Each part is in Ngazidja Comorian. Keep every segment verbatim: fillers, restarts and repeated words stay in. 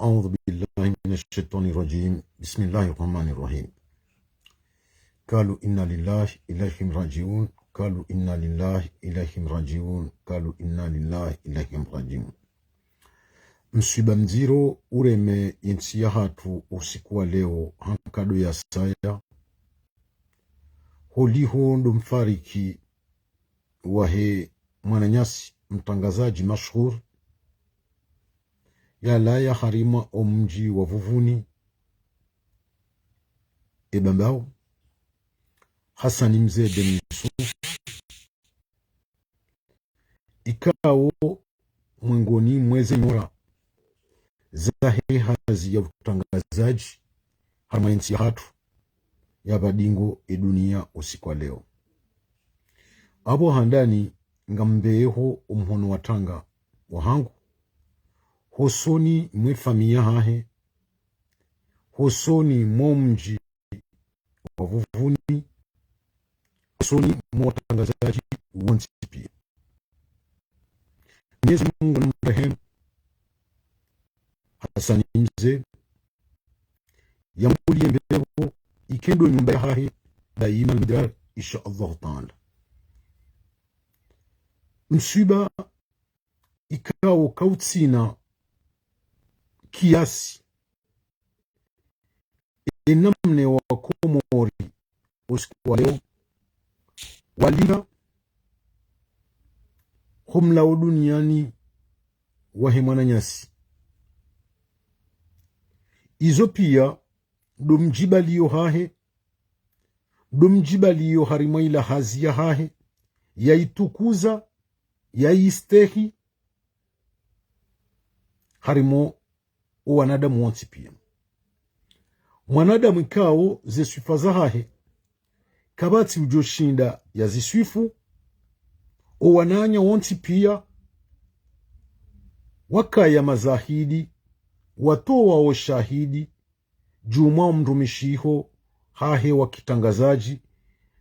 أعوذ بالله من الشيطان الرجيم. بسم الله الرحمن الرحيم. قالوا إنا لله إليهم راجعون. قالوا إنا لله إليهم راجعون. قالوا إنا لله إليهم راجعون. Mswiba mdziro ureme yentsi yahatru usiku wa leo, ha nkado ya saya. Holiho ndo mfariki wahe mwananyasi mtrangazadji mashuhuri, yalawa harimwa omdji wa Vuvuni, e Bambao, Hasani Mze Beni Yusuf, ikao mwengoni mweze nyora zahe hazi ya utrangazadji harimwa yentsi yahatru ya pvadingo e dunia usiku wa leo. Apvo handani ngambeyeho omhono wa tanga wahangu hosoni mwe famiyi yahahe, hosoni mo mdji wa Vuvuni, hosoni mo watrangazadji wontsi pia. Mwenyezi Mungu namrehemu Hasani Mze, yambuliye mbepvo, yike ndo nyumba yahahe daima na milele, insha Allahu Taala. Mswiba ikao kautsina kiasi, e namna wa Komori usiku wa leo walila ho mlawo duniani wahe mwananyasi. Izo pia ndo mdjibaliyo hahe, ndo mdjibaliyo harimwa ila hazi yahahe, yayitukuza, yayistehi, harimwa o wanadamu wontsi pia. Mwanadamu ikao ze swifa zahahe kapvatsi udjo shinda yaziswifu, o wananya wontsi pia wakaya mazahidi, watowa o shahidi djumwa o mrumishiho hahe wa kitrangazadji,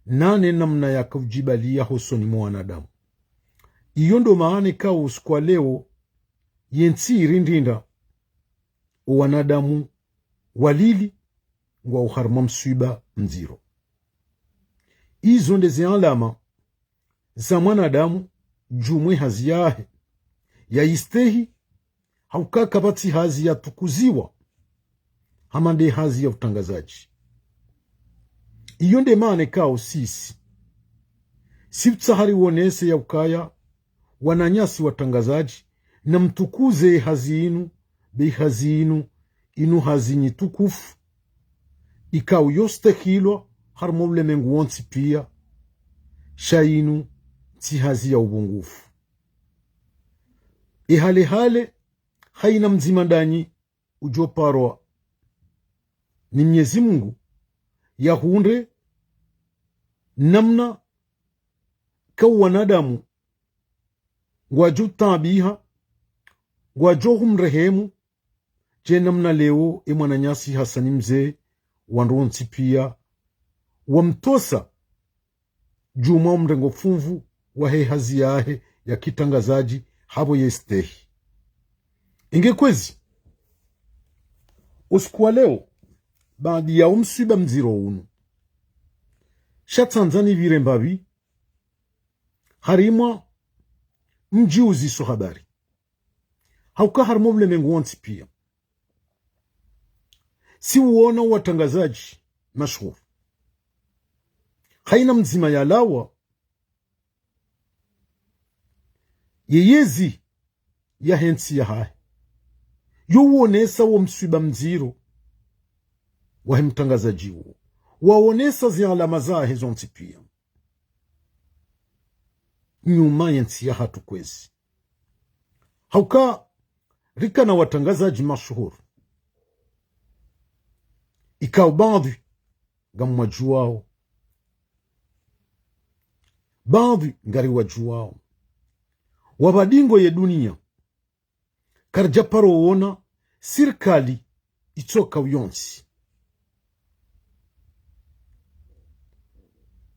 nane namna yakaudjibaliya hosoni mwa wanadamu. Iyo ndo maana ikao usiku wa leo yentsi irindinda, o wanadamu walili ngwao harimwa mswiba mdziro. Izo nde ze alama za mwanadamu djumwa e hazi yahe, yayistehi, hauka kapvatsi hazi yatukuziwa hama nde hazi ya utrangazadji. Iyo nde maana ikao sisi, si utsaha riwonese ya ukaya wananyasi watrangazadji, namtukuze e hazi inu, be hazi inu, inu hazi nyitukufu, ikao yostehilwa harimwa ulemengu wontsi pia, sha inu tsi hazi ya ubungufu. E hale hale, haina mdzima ndanyi udjo parwa ni Mwenyezi Mungu, yahundre namna ka wanadamu ngwadjo taabiha, ngwadjo humrehemu, dje namna leo e mwananyasi Hasani Mze, wandru wontsi pia wamtosa djumwa o mrengo funvu wahe hazi yahe ya kitrangazadji hapvo yestehi. Inge kwezi, usiku wa leo, baanda ya o mswiba mdziro unu, sha tsandza nipvire mbapvi harimwa mdji uziso habari, hauka harimwa ulemengu wontsi pia, si uona watrangazadji mashuhuri, haina mdzima yalawa ye yezi yahe ntsi yahahe, yo uonesa wo mswiba mdziro wahe mtrangazadji uwo, waonesa ze alama zahe zontsi pia. Nyuma ye ntsi yahatru kwezi, hauka rikana watrangazadji mashuhuri, ikao baadhwi ngamwadjuwao, baadhwi ngariwadjuwao, wa pvadingo ye dunia, karidja paro wona sirikali itsoka uyontsi.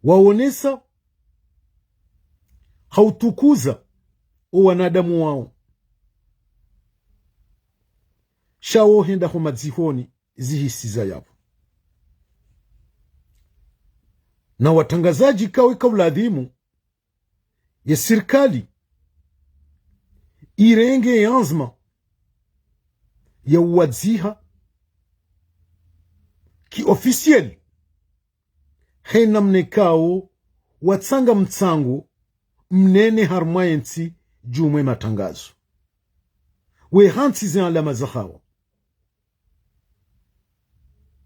Waonesa ha utukuza o wanadamu wao. sha wo hwenda ho madzihoni zihisiza yapvo. Na watrangazadji kawe kauladhimu ye sirikali irenge ye anzma ya uwadziha ki officiel, he namna ikao watsanga mtsango mnene harumwa ye ntsi djumwa ye matrangazo. We hantsi ze alama zahawo.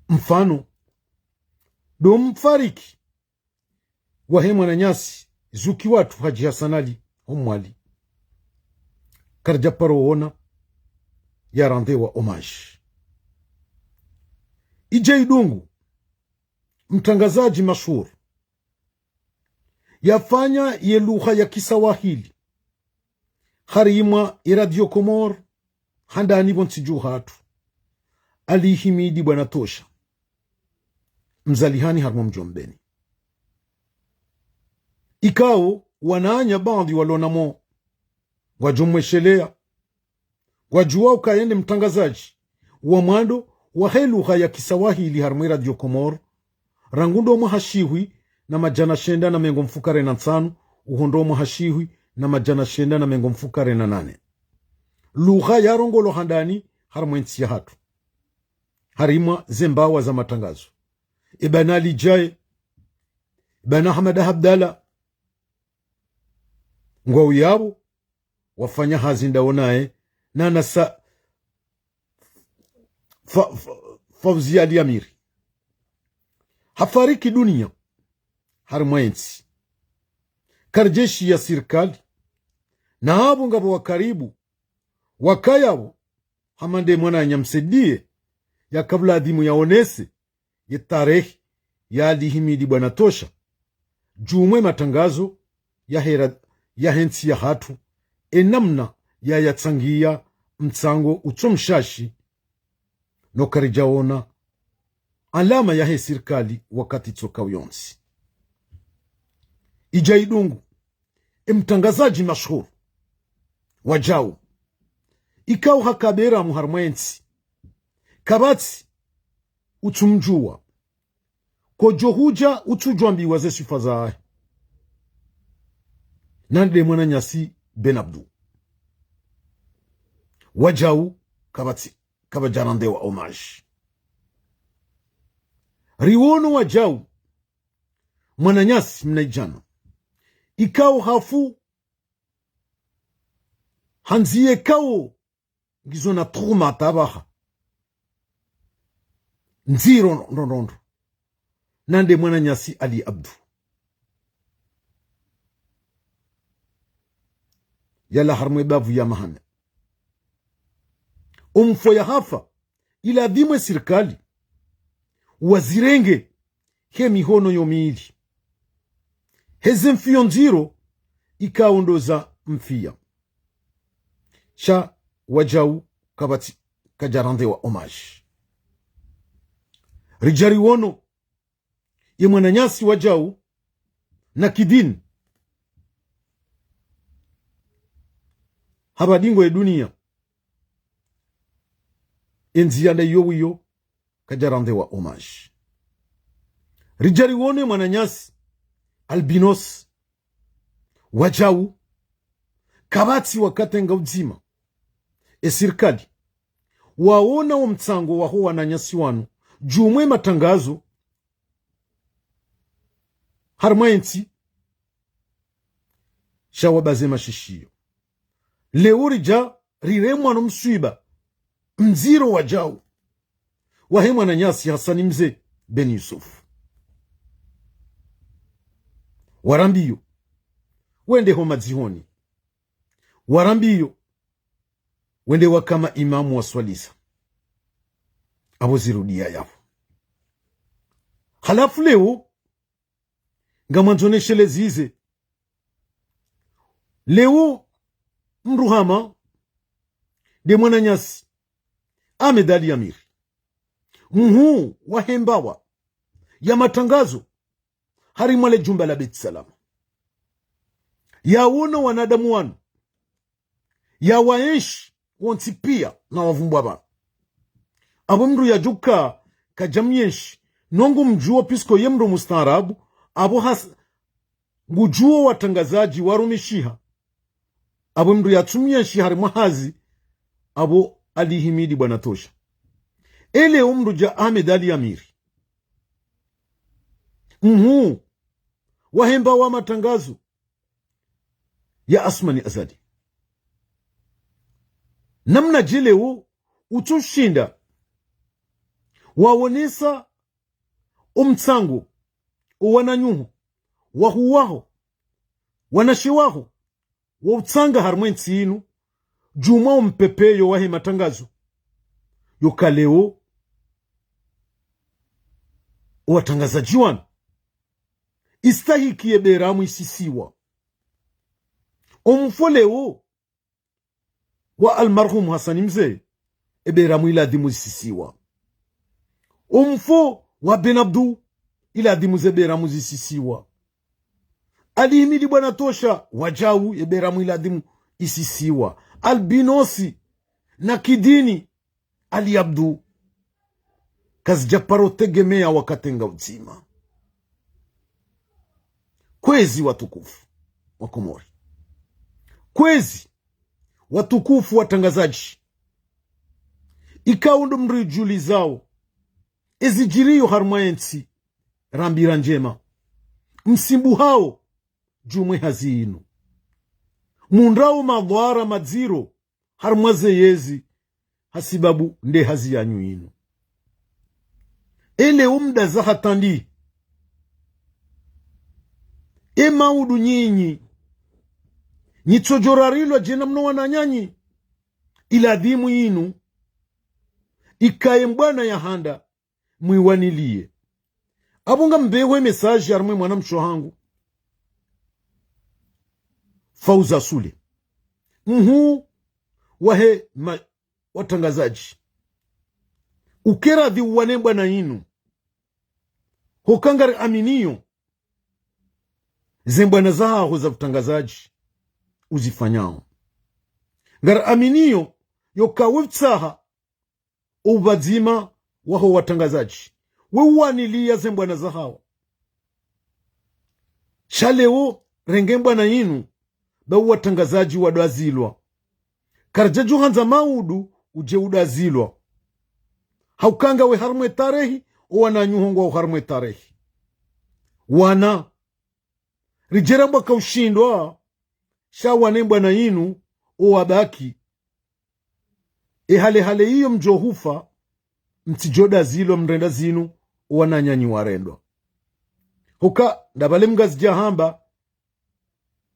Mfano, ndo mfariki wahe mwananyasi zuki watru Hadji Hassan Ali ho Mwali. Karidja paro wona ya rendre wa hommage. Idja idungu, mtrangazadji mashuhuri yafanya ye lugha ya kiswahili harimwa ye Radio Comores, handani pvo ntsi dju hatru, Ali Himidi Bwana Tosha, mzalihani harimwa mdji wa Mbeni. Ikao wananya baadhwi walona mo ngwadjo mwesheleya, ngwadjuwa ukaya nde mtrangazadji wa mwando wahe lugha ya kiswahili harimwa ye Radio Comores, rangu ndo mwaha shihwi na madjana shenda na mengo mfukare na ntsanu, uho ndo mwaha shihwi na madjana shenda na mengo mfukare na nane. Lugha yarongolwa handani harimwa ye ntsi yahatru, harimwa ze mbawa za matrangazo. Ye bwana Ali Djae, ye bwana Ahmada Abdallah, ngwao yapvo wafanya hazi ndawo naye, na na sa, fa, fa, Fauzi Ali Amiri. Hafariki dunia harimwa ye ntsi. Karidjeshi ya sirikali, na apvo ngapvo wa karibu wakaya pvo, hama nde mwananya msaidiye, yaka pvuladhimu yaonese ye tarehi ya Ali Himidi Bwana Tosha djumwa ye matrangazo ya hera, yahe ntsi yahatru, ye namna yayatsangiya mtsango utso mshashi, no karidjaona alama yahe sirikali wakati tsoka uyontsi. Idja idungu, ye mtrangazadji mashuhuri Wadjau, ikao haka beramu harimwa ye ntsi, kapvatsi utsu mdjuwa, kodjo hudja utsu djwambiwa ze swifa zahe. Na nde mwananyasi Ben Abdou. Wadjau kapvatsi, kapvadja rendre wa hommage. Riwono Wadjau, mwananyasi mnaidjana, ikao hafu ha ndziya ikao ngizo na tuhuma tabaka ndziro ndrondrondro, na nde mwananyasi Ali Abdou. Yalawa harimwa ye bavu ya Mahame. Omfo yahafa, iladhimu ye sirikali wazirenge he mihono yo mili, he ze mfiyo ndziro ikao ndo za mfiya. Sha Wadjau kapvatsi, kadja rendre wa hommage. Ridja riwono ye mwananyasi Wadjau na kidini, hapva dingo ye dunia, ye ndziya nda iyo wiyo, kadja rendre wa hommage. Ridja riwono ye mwananyasi albinos Wadjau, kapvatsi wakati nga udzima ye sirikali waona wo mtsango waho wananyasi wanu djumwa ye matrangazo harimwa ye ntsi, sha wabaze mashishiyo. Leo ridja riremwa no mswiba mdziro Wadjau, wahe mwananyasi Hasani Mze Ben Yusuf. Warambiyo wende ho madzihoni, warambiyo wende wakama imamu waswalisa. Apvo zirudiya yapvo. Halafu leo, ngamwandzo nesheleze ze. Leo mdru hama nde mwananyasi Ahmed Ali Amiri, mhuu wahe mbawa ya matrangazo harimwa le djumba la Beit Salam, yawono wanadamu wanu, yawaenshi wontsi piya na wavumbwa pvanu. Apvo mndru yadjuka kadjamyenshi, no ngumdjuo puisque ye mndru mustaarabu, apvo has-, ngudjuo watrangazadji warumishiha. Apvo mndru yatsumyenshi harimwa hazi, apvo Ali Himidi Bwana Tosha. Ele omndru dja Ahmed Ali Amiri. Mhuu wahe mbawa matrangazo ya Assoumani Azali. Namnadje leo utsushinda waonesa omtsango owananyuho, wahu waho, wanashe waho, wautsanga harimwa entsi inu, djumwa ompepeyo wahe matrangazo. Yoka leo, owatrangazadji wanu, istahiki ye beramu isisiwa. Omfo leo wa almarhum Hassani Mze, e beramu iladhimu zisisiwa. Omfo wa Ben Abdou, iladhimu ze beramu zisisiwa. Ali Himidi Bwana Tosha, wa Djau, ye beramu iladhimu isisiwa. Albinosi, na Kidini, Ali Abdou, kazidja paro tegemeya wakati nga udzima. Kwezi watukufu wa Komori. Kwezi watukufu watrangazadji. Ikao ndo mridjulizao ezidjiriyo harimwa entsi, rambira ndjema. Msimbuhao djumwe hazi inu. Mundrao madhwara madziro harimwa ze yezi, hasibabu nde hazi yanyu inu. Ele omdaza hatandi. E maudu nyinyi. Nyitsodjo rarilwa djena mno wananyanyi. Iladhimu inu ikaye mbwana ya handa, mwiwaniliye. Apvo ngambeho e message harimwe mwanamshe hangu, Fauza Sule, mhuu wahe ma-, watrangazadji. Ukeradhi uwane mbwana inu. Hoka ngariaminiyo ze mbwana zahaho za utrangazadji uzifanyao. Ngariaminiyo yoka we utsaha oupvadzima waho watrangazadji, we uwaniliya ze mbwana zahawo. Sha leo renge mbwana inu, ba owatrangazadji wadwazilwa. Karidjadjo handza maudu udje udwazilwa. Hauka ngawe harimwe tarehi, owananyuho ngwao harimwe tarehi. Wana, ridjera mbwa kaushindwa, sha wane mbwana inu, owabaki. E hale hale iyo mdjo hufa, mtsidjo dwazilwa mrenda zinu, owananyanyi warendwa. Hoka, ndapvale mngazidja hamba,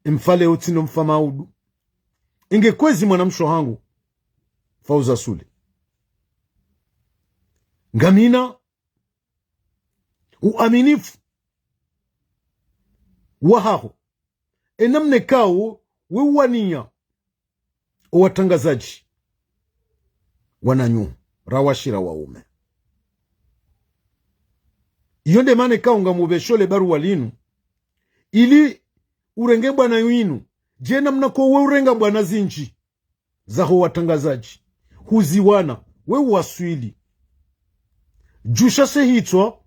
emfa leo tsi ndo mfa maudu. Inge kwezi mwanamshe hangu, Fauza Sule. Ngamina uaminifu wahaho, enamna ikao we uwaniya owatrangazadji wananyu, rawashe ra waume. Iyo nde mana ikao ngamupvesho le baruwa linu, ili urenge mbwana inu, dje namna ko we urenga mbwana zindji zaho watrangazadji, huziwana, we uwaswili. Djusha she hitswa,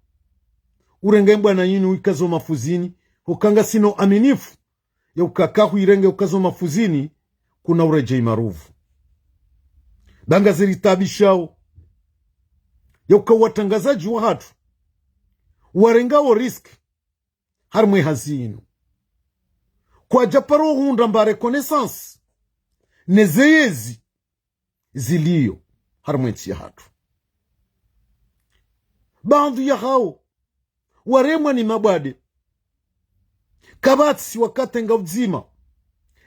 urenge mbwana inu uikaze omafuzini, hoka ngasina uaminifu ya uka ka huirenge ukaze omafuzini, kuna uredjei maruvu. Ba ngaziritaabishao ya uka owatrangazadji wahatru warengao risque harimwe hazi inu, kwadja paro hundra mba reconnaissance ne ze yezi ziliyo harimwe ntsi yahatru. Baadhwi yahawo waremwa ni mabwade. Kapvatsi wakati nga udzima,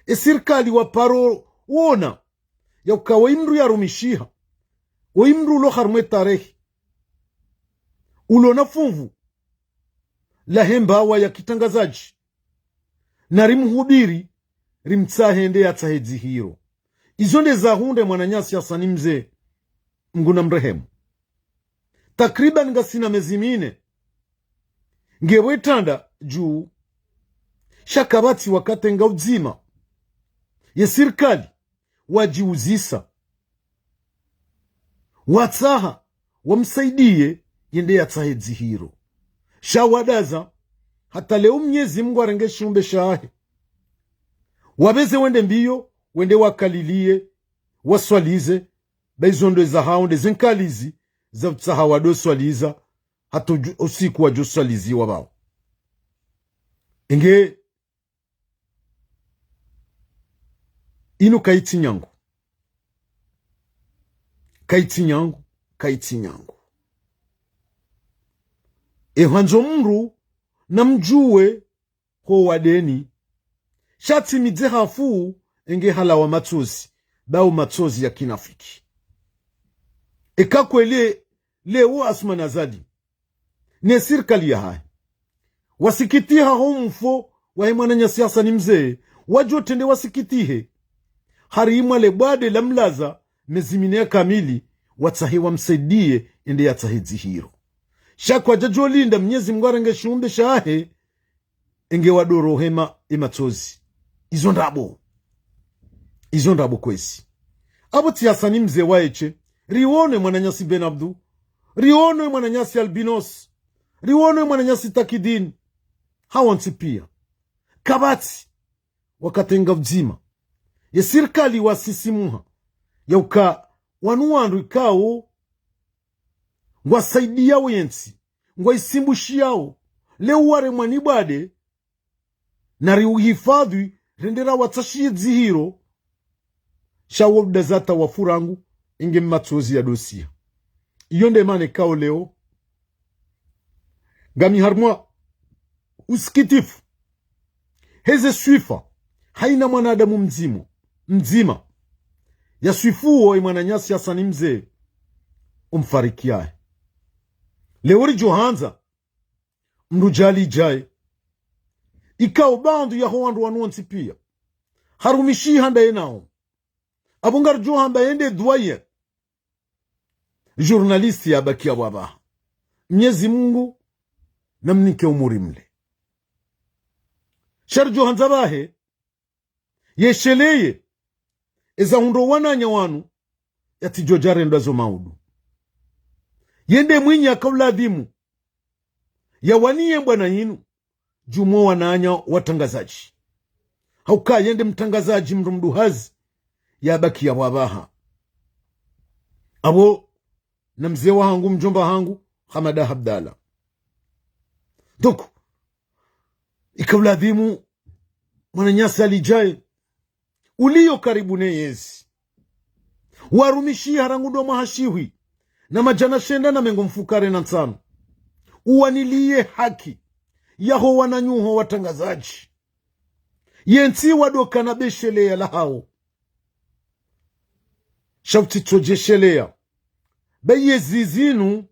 esirikali waparo wona ya uka woyi mndru yarumishiha, woyi mndru ulo harimwe tarehi, ulo na funvu lahe mbawa ya kitrangazadji, na rimhubiri, rimtsahe nde yatsahe dzihiro. Izo nde zahundre mwananyasi Hassani Mze, Mngu namrehemu. Takriban ngasina mezi mine, ngepvo etranda dju, sha kapvatsi wakati nga udzima ye sirikali wadjiuzisa, watsaha wamsaidiye yende yatsahe dzihiro. Sha wadaza, hata leo Mnyezi Mungu harenge shiumbe shahe. Wabeze wende mbiyo, wende wakaliliye, waswalize, ba izo ndo zahao nde ze nkalizi, za utsaha wado swaliza, hata uju-, usiku wajo swaliziwa bao. Inge, inu kaitsi nyangu. Kaitsi nyangu, kaitsi nyangu. E hwandzo mdru, namjuwe ho wadeni. Sha tsi midze hafu, inge halawa matsozi, bao matsozi ya kinafiki. Eka kweli, leo Assoumani Azali ne sirikali yahahe wasikitiha ho mfo wahe mwananyasi Hassani Mze, wajo trende wasikitihe. Harimwa le bwade la mlaza mezi mine ya kamili, watsahe wamsaidiye yende yatsahe dzihiro. Sha kwajajo linda Mnyezi Mungu harenge shiumbe shahe, inge wadoro hema e matsozi. Izo ndrabo. Izo ndrabo kwezi. Abo tsi Hassani Mze waeshe. Riwono e mwananyasi Ben Abdou. Riwono e mwananyasi Albinos. Riwono e mwananyasi Takidine. Hawontsi pia. Kapvatsi wakatenga udzima. Ye sirikali wasisimuha. Yauka wanu wandru ikao ngwasaidiyao yentsi, ngwaisimbushiyao, leo waremwa ni bwade, nariuhifadhwi, rende rawatsahiye dzihiro, sha wo udaza hata wafu rangu, inge matsozi ya dosiya. Iyo nde mana ikao leo, ngami harimwa usikitifu, heze swifa, haina mwanadamu mdzima, mdzima, ya swifuo e mwananyasi Hassani Mze, umfarikiyahe. Leo rijo handza, mdru djali djaye. Ikao bandu yaho wandru wanu wontsi pia. Harumishiha ndaye nao. Abo ngarijo hamba yende duwaye. Journaliste yabaki apvo apvaha. Mnyezi Mungu namnike umuri mle. Sha rijo handza pvahe, yesheleye, eza hundro wananya wanu, yatsijo jarendwa zo maudu. Yende mwinyi akauladhimu yawaniye mbwana yinu, djumwa wananya watrangazadji. Hauka yende mtrangazadji mdru mduhazi, yabaki apvo apvaha. Apvo na mze wahangu, mdjomba hangu, Hamada Abdallah. Donc, ikauladhimu mwananyasi Ali Djae, uliyo karibu ne yezi, warumishiha rangu ndo mwaha shihwi na madjana shenda na mengo mfukare na ntsanu, uwaniliye haki yaho wananyuho watrangazadji. Yentsi wadokana be sheleya lahawo. Sha utsitsodje sheleya. Be yezi zinu,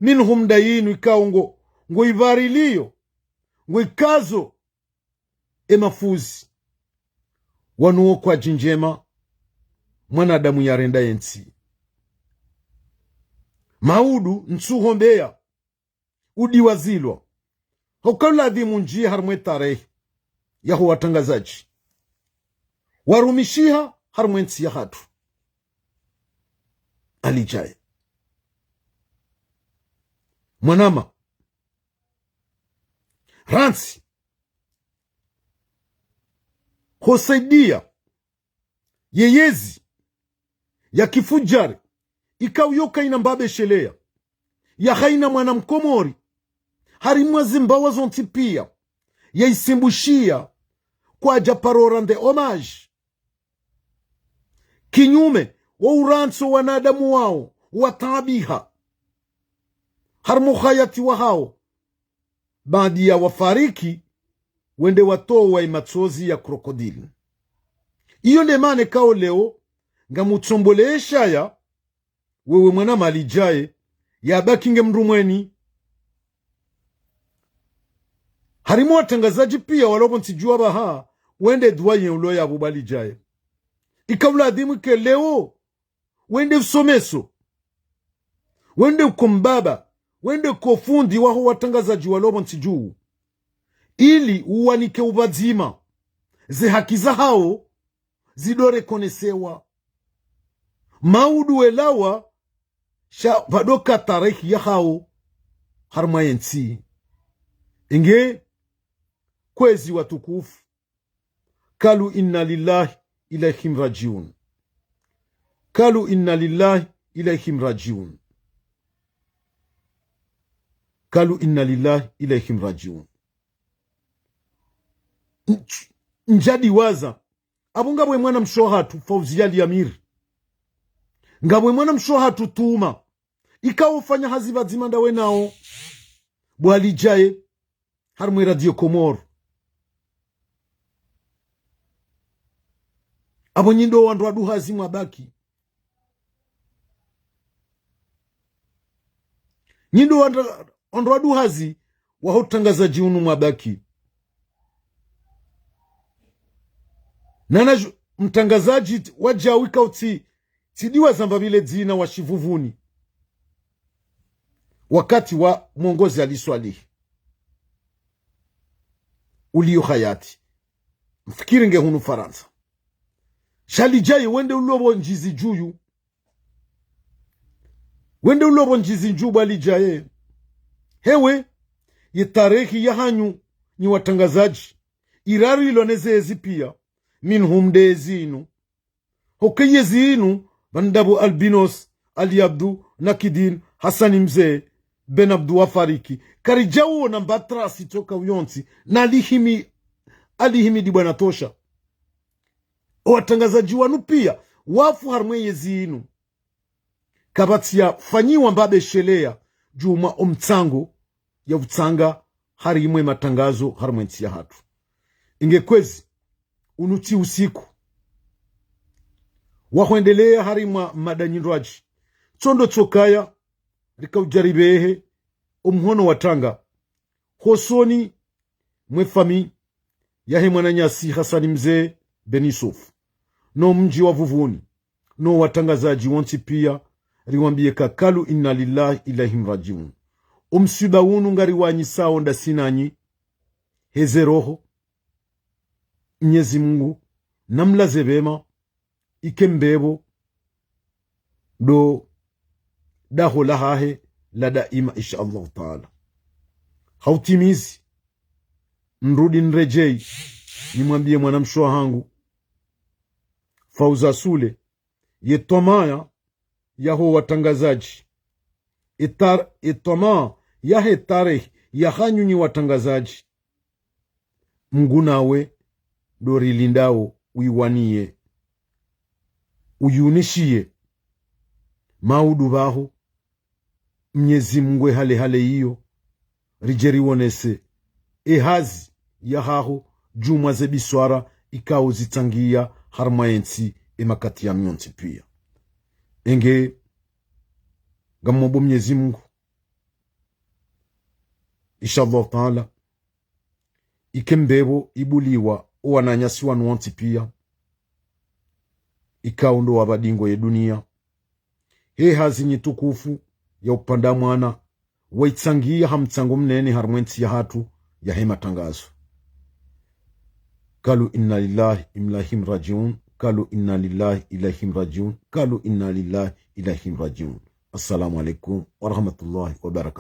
minhum nda yinu ikao ngo, ngo ivariliyo, ngo ikazo, e mafuzi. Wanu wo kwadji ndjema, mwanadamu yarenda yentsi. Maudu, ntsuho mbeya, udiwazilwa. Hauka uladhimu ndjiye harimwe tarehi yaho watrangazadji. Warumishiha harimwe ntsi yahatru. Ali Djae. Mwanama. Rantsi. Hosaidia ye yezi ya kifudjari, ikao yo kaina mbabe sheleya, ya haina mwana mkomori, harimwa zimbawa zontsi pia, ya isimbushia, kwadja paro rendre hommage. Kinyume, wo urantso wanadamu wao, wataabiha. Harimwa uhayati wahawo, baadi ya wafariki, wende watowa imatsozi ya krokodili. Iyo nde mana ikao leo, ngamutsomboleshaya, wewe mwanama Ali Djae, yabaki nge mdru mweni. Harimwa watrangazadji pia walo pvo ntsi dju apvaha, wende duwa ye ulo ya pvo ba Ali Djae. Ikauladhimu ike leo, wende usomeso, wende uko mbaba, wende uko fundi waho watrangazadji walo pvo ntsi dju, ili uwanike upvadzima ze haki zahawo zido rekonesewa. Maudu welawa sha pvwadoka tarehi yahawo harumwa yentsi. Inge kwezi watukufu. Kalu inna lillahi ilayhim rajiun. Kalu inna lillahi ilayhim rajiun. Kalu inna lillahi ilayhim rajiun. Ndj-, ndjadiwaza. Apvo ngapvo mwanamshe wahatru Fauziya Lyamir. Ngapvo mwanamshe wahatru Tuma. Ikao ufanya hazi pvadzima ndawe nawo. Bo Ali Djae. Harumwa Radio Comores. Apvo nyi ndo wandru wa duhazi mwabaki. Nyi ndo wandru, wandru wa duhazi waho utrangazadji unu mwabaki. Nana ju-, mtrangazadji wadjawika utsi, tsidiwaza mbapvi le dzina wa Shivuvuni. Wakati wa mwongozi Ali Swalihi. Uliyo hayati. Mfikiri nge hunu Farantsa. Sha Ali Djae wende ulopvo ndjizi dju yu. Wende ulopvo ndjizi dju bo Ali Djae. Hewe, ye tarehi yahanyu nyi watrangazadji. Irarilwa ne zezi pia. Minhum nde zinu. Hoke yezi inu, pvanu ndapvo Albinos, Ali Abdu, Nakidin, Hasani Mze, Ben Abdu wafariki. Karidjawona mba trasi toka uyontsi, na Alihimi, Alihimidi bwana tosha. Owatrangazadji wanu pia, wafu harumwa yezi inu. Kapvatsi yafanyiwa mbapvi sheleya, djumwa omtsango, ya utsanga harimwa matrangazo harimwa entsi yahatru. Inge kwezi, unu tsi usiku. Wahwendeleya harimwa madanyi ndrwadji. Tsondo tsokaya, rika udjaribehe, omhono wa tanga. Hosoni, mwe fami, yahe mwananyasi Hasani Mze Ben Yusuf. No mdji wa Vuvuni. No watrangazadji wontsi pia, riwambiye ka kalu inna lillahi ilayhim rajiun. Omswiba unu ngariwanyisao ndasi nanyi, heze roho, Mnyezi Mungu, namlaze pvema, ike mbepvo, ndo daho lahahe la daima, insha Allahu Taala. Hautimizi, nrudi nredjeyi, nimwambiye mwanamshe wahangu, Fauza Sule, ye twamaya yaho watrangazadji. Etar-, etwamaa yahe tarehi yahanyu nyi watrangazadji. Mngu nawe ndo rilindao uyiwaniye, uyunishiye, maudu pvaho, Mnyezi Mungu ehale hale iyo, ridje riwonese ehazi yahaho djumwa ze biswara ikao zitsangiya harumwa yentsi emakati yanu yontsi pia. Enge, ngamombo Mnyezi Mungu, insha Allahu Taala, ike mbepvo ibuliwa owananyasi wanu wontsi pia, ikao ndo wapva dingo ye duniya. He hazi nyi tukufu ya upvandza mwana, wayitsangiya ha mtsango mnene harumwa entsi yahatru yahe matrangazo. Kalu inna lillahi ilayhim rajiun, kalu inna lillahi ilayhim rajiun, kalu inna lillahi ilayhim rajiun. Assalamu alaikum wa rahmatullahi wa barakatuh.